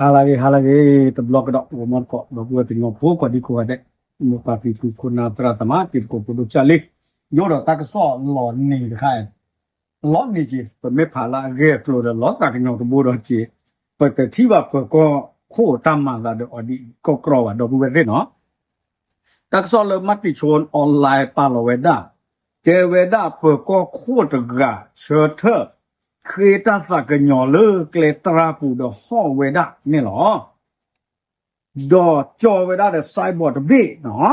ဟါလၢအဂ့ၤ ဟါလၢအဂ့ၤ တဘျီကဒီး ဂီၤမီတကိး ဒီပုၢ်ဝဲၢ်ကညီဖိ ကိးဒံကိးဂၤဒဲး မိၢ်ပၢ်ဖံဖု ခိၣ်နၢ်သရၣ်သမါ တံၤသကိးဖိဒိၣ်ကၢ်လံ, ယအိၣ်ဒီးတၢ်ကစီၣ်လီၤနံၤတခါ, လီၤနံၤက့ၤ ပမ့ၢ်ဖးလၢအဂ့ၢ်အကျိၤဒီး လီၤသးကညီၤတဘိဒီးက့ၤ ပတထံၣ်ဘၣ်ပၢၤကီၢ်ခိၣ်တၢ်မၤသးဒီးအီၤဒ်အံၤ ကီၢ်ကြီဘၣ် ဒီပုၢ်ဝဲၢ်သ့ၣ်နီၤ. တၢ်ကစီၣ်လၢ Matichon Online ပာ်လီၤဝဲဒၣ်, တဲဝဲဒၣ်ပၢၤကီၢ်ခိၣ်တဂၤ ဆၢထၢၣ် ဃ့တၢ်သးကညီၤလၢကျဲတြၢ်ပူၤဒီးဟီၣ်ဝဲဒၣ်န့ၣ်လီၤ. ဒီးကၠီဝဲဒၣ်ဒီး signboard တဘ့ၣ်နီၤ,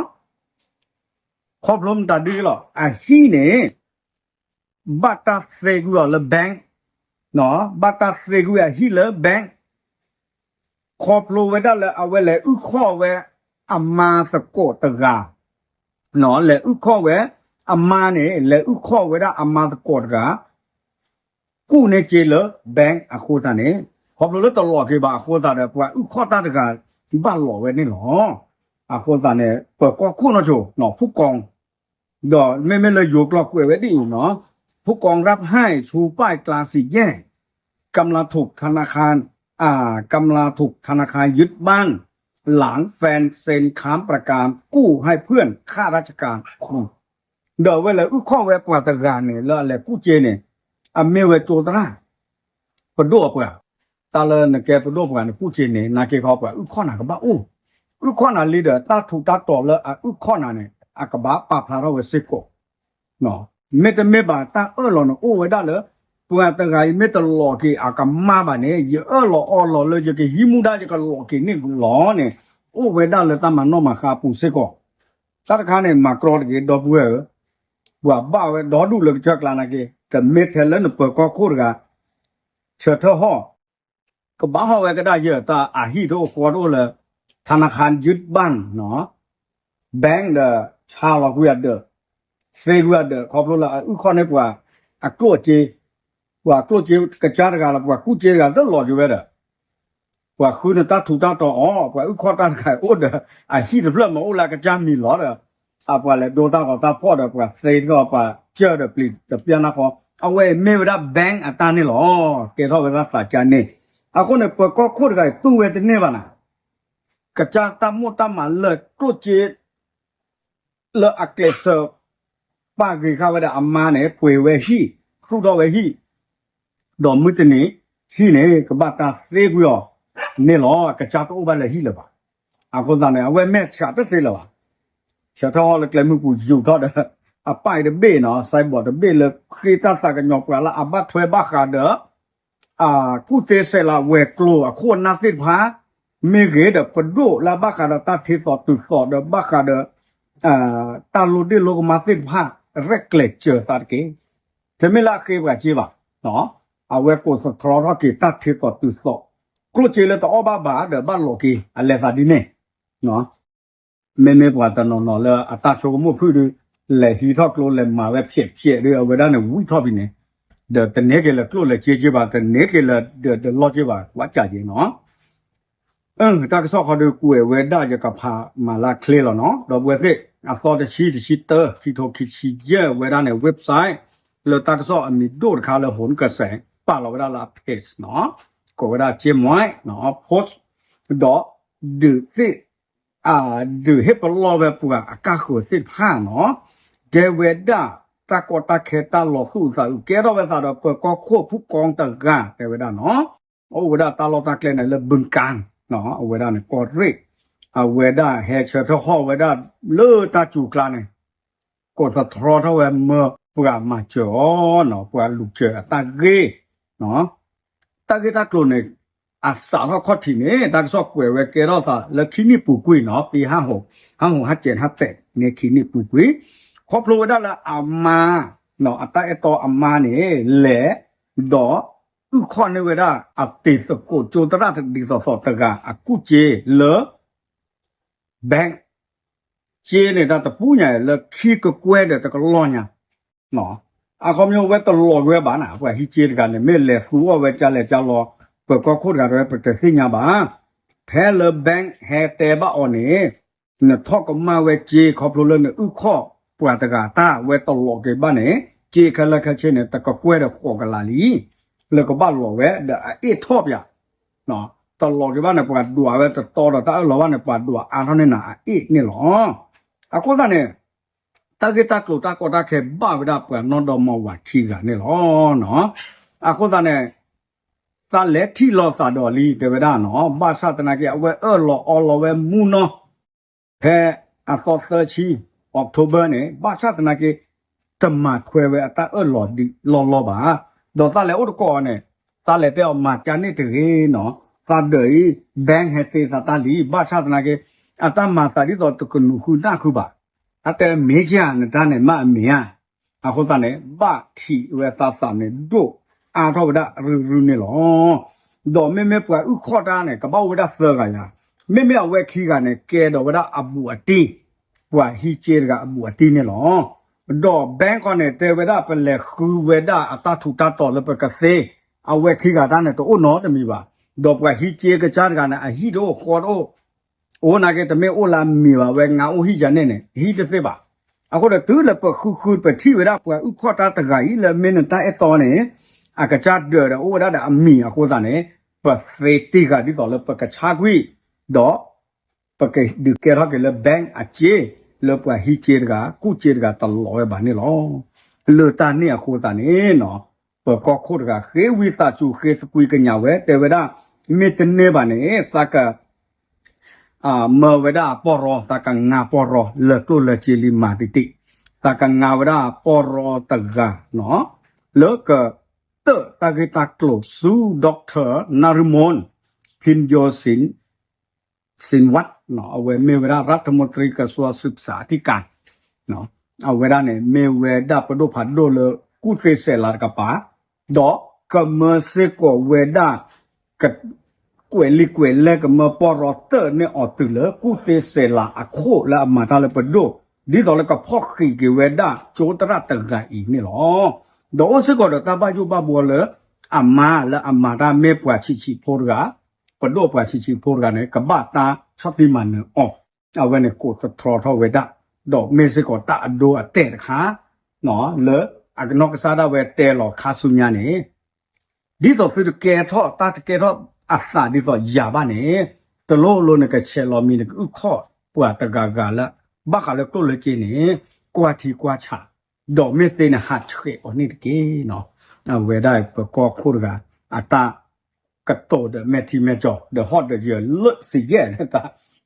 ခီဖျိမတၤဒ်လီၤ အဟံၣ်န့ၣ် ဘၣ်တၢ်သ့ကွံာ်အီၤလၢ bank, ဘၣ်တၢ်သ့ကွံာ်အဟံၣ်လၢ bank ခီဖျိဝဲဒၣ်လၢအဝဲလဲၤအုၣ်ခီၣ်ဝဲအမါသကိးတဂၤ, လဲၤအုၣ်ခီၣ်ဝဲ, အမါန့ၣ် လဲၤအုၣ်ခီၣ်ဝဲဒၣ်အမါသကိးတဂၤ, ကူၣ်န့ၢ်စ့လၢ bank အဃိသတးန့ၣ်, ခီဖျိလၢတလီၤက့ၤဘၣ်အဃိသတးဒီး ပှၤအုၣ်ခီၣ်တၢ်တဂၤ ဘၣ်လီၤဝဲန့ၣ်လီၤ. အဃိသတးန့ၣ် ပၢၤကီၢ်ခိၣ်နီၢ်ဆိ ဖုကီၢ် ဒီးမ့မ့ၢ်လၢယိၤကျိာ်ကွဲးဝဲဒ်အံၤနီၤ, ဖုကီၢ် รับให้ชูป้ายกลางสี่แยก กำลังถูกธนาคาร อ่า กำลังถูกธนาคารยึดบ้าน หลังแฟนเซ็นค้ำประกันกู้ให้เพื่อน ข้าราชการ ဒီးအဝဲလဲၤအုၣ်ခီၣ်ဝဲပှၤတဂၤန့ၣ် လၢအလဲၤကူၣ်စ့န့ၣ် အမ့ၢ်ဝဲကၠိသရၣ် ပဒိၣ်အပှၤ, တၢ်လၢနကဲပဒိၣ်ပှၤန့ၣ် ကူၣ်စ့န့ၣ် နာ်က့ခီပှၤအုၣ်ခီၣ်နၤကဘၣ်အိၣ်, အုၣ်ခီၣ်နၤလံဒီး တၢ်ထူးတၢ်တီၤလၢအအုၣ်ခီၣ်နၤန့ၣ် အကဘၣ်ပာ်ဖျါထီၣ်ဝဲစ့ၢ်ကီး မ့တမ့ၢ်ဘၣ်တၢ်အၢၣ်လီၤန့ၣ်အိၣ်ဝဲဒၣ်လၢ ပှၤတဂၤအံၤမ့ၢ်တလီၤက့ၤအကမၢ်ဘၣ်န့ၣ် ယအၢၣ်လီၤအီလီၤလၢယကဟံးမူဒါယကလီၤက့ၤန့ၣ်လီၤန့ၣ် အိၣ်ဝဲဒၣ်လၢတၢ်မၤနီၣ်မၤဃါအပူၤစ့ၢ်ကီး, တၢ်တခါန့ၣ် မၤကြီတက့ၢ် ဒီပုၢ်ဝဲၢ်ဧၢ, ပှၤဘၣ်ဝဲဒီဒူၣ်လၢကစၢၢ်ကျါနာ်က့ တမ့ၢ်ထဲလၢနပၢၤကီၢ်ခိၣ်တဂၤ ဆၢထၢၣ်ဟီၣ် ကဘၣ်ဟီၣ်ဝဲကဒါယၢၢ်တၢ်အဟံၣ်တအိၣ်ဃီတအိၣ်လၢ ธนาคารยึดบ้าน bank ဒီး ဆါလီၤကွံာ်အဒၢး, သ့ကွံာ်အဒၢး ခီဖျိလၢအအုၣ်ခီၣ်န့ၢ်ပှၤ အကျိၣ်အစ့, ပှၤအကျိၣ်စ့ကစၢ်တဂၤလီၤ ပှၤကူၣ်စ့တဂၤတလီၤက့ၤဝဲဒီး ပှၤဃုနတၢ်ထူးတၢ်တီၤအီၤ ပှၤအုၣ်ခီၣ်တၢ်တဂၤအိၣ်ဒီး အဟံၣ်တဖျၢၣ်မ့ၢ်အိၣ်လၢအကစၢ်မံၤလီၤဒီး အပှၤလဲၤဒိတၢ်ဂီၤတၢ်ဖီၣ်ဒီး ပှၤသ့ထီၣ်ပှၤစၢၢ်ဒီးပျံၤတပျၢ်နၢ်ဃီ, အဝဲအံၤမ့ၢ်ဝဲဒၣ် bank အတၢ်န့ၣ်လီၤ. ကဲထီၣ်ဝဲဒၣ်သးကါန့ၣ်, အဃိန့ၣ် ပၢၤကီၢ်ခိၣ်တဂၤအံၤတူၢ်ဝဲတန့ၢ်ဘၣ်နၤ, ကစၢ်တၢ်မိၣ်တၢ်မၤလၢကျိၣ်စ့ လၢအကျဲးစၢး ပာ်ဂ့ၤဃာ်ဝဲဒၣ်အမါန့ၣ် ပှ့ၤဝဲဟံၣ် သူၣ်ထီၣ်ဝဲဟံၣ်, ဒီးမုၢ်တနံၤ ဟံၣ်န့ၣ် ကဘၣ်တၢ်သ့ကွံာ်အီၤန့ၣ်လီၤ. ကစၢ်တအိၣ်ဘၣ်လၢဟံၣ်လၢၤဘၣ်. အဃိသတးန့ၣ် အဝဲမဲာ်ဆှးတသ့လၢၤဘၣ်. ဆၢထၢၣ်ဟီၣ်လၢကျဲမုၢ်ပူၤယူၤထီၣ်ဒီး အပၢ်အံၤတဘ့ၣ်နီၤ စဲးဘီးတဘ့ၣ်လၢဃ့တၢ်သးကညီၤပှၤလၢအဘၣ်ထွဲဘၣ်ဃးဒီး ကူၣ်သ့ဆဲးလၤဝဲၤကျိၤအခိၣ်အနၢ်သ့ၣ်တဖၣ်, မ့ၢ်ဂ့ၤဒီးပဒိၣ်လၢအဘၣ်ဃးဒီးတၢ်ထ့သိးတုၤသိးဒီးဘၣ်ဃးဒီး တၢ်လိၣ်ဒ့ၣ်လိၣ်ကမၣ်သ့ၣ်တဖၣ် ရဲၣ်ကျဲၤစၢၤသးတက့ၢ်. တမ့ၢ်လၢအဃ့ပှၤစ့ဘၣ်. အဝဲကိးသတြီထီၣ်က့ၤတၢ်ထ့သိးတုၤသိး, ကျိၣ်စ့လၢတအီၣ်ဘၣ်ဘၣ်ဒီးဘၣ်လိးက့ၤ အလဲၤသးဒ်န့ၣ် မ့မ့ၢ်ပှၤတနီၤနီၤလၢအတၢ်ဆိကမိၣ်ဖုၣ်ဒီး လဲၤဟံးထီၣ်ကျိလဲၤမၤဝဲဖျဲးဖျဲးဒီး အဝဲဒၣ်န့ၣ်ဝံထီၣ်ဖဲန့ၣ်, ဒီးတန့ၢ်က့ၤလၢကျိၣ်လဲၤစ့က့ဘၣ်, တန့ၢ်က့ၤလၢဒီးလီၢ်က့ဘၣ် ကွၢ်ကၢ်က့နီၤ. တၢ်ကစီၣ်ခီဒီးကွဲးဝဲဒၣ်ယကဖးမၤလၢချ့လီၤနီၤ, ဒီပုၢ်ဝဲၢ်သ့ၣ် အသီတဆံ တဆံတၢ ခံထိခံဆံယဲၢ်ဝဲဒၣ်န့ၣ် website လၢတၢ်ကစီၣ်အမံၤဒိၣ်တခါလၢ ဟိၣ်ကစဲး ပာ်လီၤဝဲဒၣ်လၢအ page နီၤ, ကိးဝဲဒၣ် ကၠ့မွဲ post ဒီး ဒုးသ့ၣ် ဒုးဟ့ၣ်ပလီၢ်ဝဲပှၤအကါဃုာ်သ့ၣ်တဖၣ်နီၤ, ကဲဝဲဒၣ်တၢ်ကီတၢ်ခဲတၢ်လီၤသူၣ်အုးသးအုး ကဲထီၣ်ဝဲသးဒီးပၢၤကီၢ်ခိၣ်ဖုကီတဂၤ တဲဝဲဒၣ်နီၤ, အိၣ်ဝဲဒၣ်တၢ်လီၢ်တၢ်ကျဲန့ၣ်လၢ ဘုံကၣ် အဝဲဒၣ်န့ၣ် ကီၢ်ရ့ၣ်, အဝဲဒၣ်ဟဲဆၢထၢၣ်ဟီၣ်ဝဲဒၣ်လၢတၢ်စူၤကျါန့ၣ် ကိးသတြီထီၣ်ဝဲမၢပှၤမၤစၢၤအီၤနီၤ, ပှၤလူၤစၢၤအတၢ်ဂ့ၢ် တၢ်ဂ့ၢ်တၢ်ကျိၤန့ၣ် အစးထီၣ်ခီၣ်ထံးန့ၣ် တၢ်ကစီၣ်ကွဲးဝဲကဲထီၣ်သးလၢခံနံၣ်ပူၤကွံာ်နီၤ, ပ့ဟးဟိး ဟးဟိးဟးကဲးဟးပဲာ်န့ၢ်ခံနံၣ်ပူၤကွံာ်, ခီဖျိဝဲဒၣ်လၢအမါ အတၢ်အဲၣ်တီအမါန့ၣ် လဲၤ ဒီး အုၣ်ခီၣ်န့ၢ်ဝဲဒၣ်အတံၤသကိးကၠိသရၣ်တဒ်သိးသိးတဂၤ အကူၣ်စ့လၢ bank ကၠ့န့ၣ် တၢ်တပူၤညါလၢခံကကွဲၢ်ဒီးတကလီၢ်ညါ, အခီပညီဝဲတလီၤက့ၤဝဲဘၣ်နၤ, ပှၤဟံးကၠ့တဂၤန့ၣ် မ့ၢ်လဲၤသူအီၣ်ဝဲကၠါလဲၤကၠါလီၤ ပၢၤကီၢ်ခိၣ်တဂၤတဝဲပတသ့ၣ်ညါဘၣ်, ဖဲလၢ bank ဟဲတဲဘၣ်အီၤန့ၣ် နထီၣ်ကမၣ်ဝဲကၠ့ခီဖျိလၢနအုၣ်ခီၣ်ပှၤတဂၤတၢ်ဝဲတလီၤက့ၤဘၣ်န့ၣ် ကၠ့ခဲလၢာ်ခဲဆ့န့ၣ် တကကွဲၢ်ဒီးဃိးကလးလံ, လၢကဘၣ်လီၤဝဲဒီးအအ့ၣ်ထီၣ်ပၠး တလီၤက့ၤဘၣ်န့ၣ် ပှၤဒွးဝဲတတီဒီးတၢ်အၢၣ်လီၤဘၣ်န့ၣ် ပှၤဒွးအါထီၣ်န့ၢ်နၤအအ့ၣ်န့ၣ်လီၤ. အဃိသတးန့ၣ် တၢ်ဂ့ၢ်တၢ်ကျိၤတၢ်ကီတၢ်ခဲဘၣ်ဝဲဒၣ်ပှၤနီၢ်ဒီမါဝၤခံဂၤန့ၣ်လီၤ. အဃိသတးန့ၣ် သးလဲၤထံၣ်လိာ်သးဒီးလံ တဲဝဲဒၣ်နီၤ, ဘၣ်ဆၣ်သနာ်က့ အဝဲအၢၣ်လီၤအီလီၤဝဲမူနီၤ ဖဲအသီသၢဆံ October န့ၣ် ဘၣ်ဆၣ်သနာ်က့ တမၤထွဲဝဲအတၢ်အၢၣ်လီၤဒံးလီၢ်လီၢ်ဘၣ်. ဒီးသးလဲၤအိၣ်တကိးအီၤန့ၣ် သးလဲၤတဲအီၤမၤကၠါန့ၣ်တဂ့ၤနီၤ, သးဒၢးအံၤ bank ဟဲသ့သးတၢ်လံ, ဘၣ်ဆၣ်သနာ်က့ အတၢ်မၤသးဒ်သိးတကနူၤဃုနၢ်ဃုဘၣ်. အတဲမ့ၢ်ကၠါနတၢ်န့ၣ်မ့ၢ်အမ့ၢ်ဧါ. အဃိသတးန့ၣ် ဘၣ်ထံးဝဲသးသးန့ၣ် ဒိၣ်အါထီၣ်ဝဲဒၣ်ရုၢ်ရုၢ်န့ၣ်လီၤ. ဒီးမ့မ့ၢ်ပှၤအုၣ်ခီၣ်တၢ်န့ၣ် ကဘၣ်အိၣ်ဝဲဒၣ်သၢဂၤယၤ, မ့မ့ၢ်အဝဲခံဂၤန့ၣ် ကဲဒီးဝဲဒၣ်အဘူးအတံၢ်, ပှၤဟံးက့တဂၤအဘူးအတံၢ်န့ၣ်လီၤ. ဒီး bank ခီန့ၣ် တဲဝဲဒၣ်ပလဲၤဃုဝဲဒၣ်အတၢ်ထူးတၢ်တီၤလၢပကသ့, အဝဲခံဂၤတၢ်န့ၣ် တအိၣ်နီတမံၤဘၣ်. ဒီးပှၤဟံးက့ကစၢ်တဂၤန့ၣ် အဟံၣ်တအိၣ်ဃီတအိၣ် အိၣ်နာ်က့ တမ့ၢ်အိၣ်လၢအမံၤဘၣ်, ဝဲငါအိၣ်ဟံၣ်ယၤန့ၣ်န့ၣ် ဟံၣ်တသ့ဘၣ်. အဃိဒီးတုၤလၢပဃုဃုပထံၣ်ဝဲဒၣ်ပှၤအုၣ်ခီၣ်တၢ်တဂၤအံၤ လၢမ့ၢ်နတၢ်အဲၣ်တီန့ၣ် အကစၢ်ဒၢးဒီးအိၣ်ဝဲဒၣ်ဒီးအမံၤအဃိသတးန့ၣ် ပသ့တ့ၢ်ဃာ်ဒ်သိးလၢပကဆါကွံာ်, ဒီး ပကဒုးကဲထီၣ်က့ၤလၢ bank အစ့ လၢပှၤဟံးက့တဂၤ ကူၣ်က့တဂၤတလီၤဝဲဘၣ်န့ၣ်လီၤ. လၢတၢ်န့ၣ်အဃိသတးန့ၣ်နီၤ ပကီၢ်ခိၣ်တဂၤဃ့ဝံသးစူၤဃ့သကွံာ်ကညးဝဲ တဲဝဲဒၣ် မ့ၢ်တန့ၢ်ဘၣ်န့ၣ် သးက မၢဝဲဒၣ်ပီၢ်ရီ သးကငါပီၢ်ရီလၢကျိၣ်လၢစ့လံမၤတံၢ်တံၢ်, သးကငါဝဲဒၣ်ပီၢ်ရီတဂၤနီၤ လၢကတၢၣ်တၢ်ဂ့ၢ်တၢ်ကျိၤဆူ Doctor Narumon Pinjosin Sinwat နီၤ, အဝဲမ့ၢ်ဝဲဒၣ် ရၣ်ထမူတရံကစွၢ်စုကစးအထံကၢ် အဝဲဒၣ်န့ၣ် မ့ၢ်ဝဲဒၣ်ပဒိၣ်ဖးဒိၣ်လၢကူၣ်သ့စဲးလၤတကပၤ, ဒီးကမၢစ့ၢ်ကီးဝဲဒၣ် ကွဲးလံာ်ကွဲးလဲၢ်ကမၢပီၢ်ရီတၢၣ်န့ၢ်အီၤတုၤလၢကူၣ်သ့စဲးလၤအခိၣ်လၢအမၤတၢ်လၢပဒိၣ်, ဒ်သိးလၢကဖီၣ်ဃံးက့ၤဝဲဒၣ်ကၠိသရၣ်တဂၤအံၤန့ၣ်လီၤ. ဒီးအိၣ်စ့ၢ်ကီးဒီးတၢ်ဘၣ်ယိၣ်ဘၣ်ဘှီလၢ အမါလၢအမၤတၢ်မ့ၢ်ပှၤဆံးဆံးဖိတဂၤ, ပဒိၣ်ပှၤဆံးဆံးဖိတဂၤန့ၣ် ကဘၣ်တၢ်ဆီၣ်တံၢ်မၤနၢၤအီၤ, အဝဲန့ၣ်ကိးသတြီထီၣ်ဝဲဒၣ်, ဒီးမ့ၢ်စ့ၢ်ကီးတၢ်အဒိအတဲာ်တခါ လၢအကနီၢ်ကစၢ်ဒၣ်ဝဲတဲလီၤခါဆူညါန့ၣ် ဒ်သိးသုတကဲထီၣ်တၢ်တကဲထီၣ်အသးဒ်သိးယၤဘၣ်န့ၣ်, တလိၣ်လိၤန့ၣ်ကဆဲးလီၤမံၤန့ၣ် ကအုၣ်ခီၣ်ပှၤတဂၤဂၤလၢ ဘၣ်ဃးလၢကျိၣ်လၢစ့န့ၣ် ကွၢ်ထံကွၢ်ဆး, ဒီးမ့ၢ်သ့န့ၣ် ဟးဆှဲးအီၤန့ၣ်တက့ၢ်နီၤ. အဝဲဒၣ်ပကီၢ်ခိၣ်တဂၤ အတၢ်ကတိၤဒီးမဲာ်ထံမဲာ်ကၠီၤ ဒီးဟီၣ်ဒီးယၢၤလၢစံးယဲၢ်,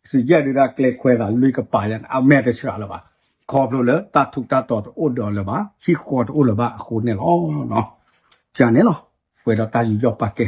စံးယဲၢ်ဒုးဒၣ်ကျဲခွဲသးလွံၢ်ကပၤယါန့ၣ် အမဲာ်တဆှးလၢၤဘၣ်, ခီဖျိလၢတၢ်ထူးတၢ်တီၤတအိၣ်ဒီးလၢၤဘၣ်, ဟံၣ်ဃီတအိၣ်လၢၤဘၣ်အဃိန့ၣ်လီၤ. ကန့ၣ်လီၤ, ပှဲၤဒီးတၢ်ယူးယီၣ်ပာ်ကဲ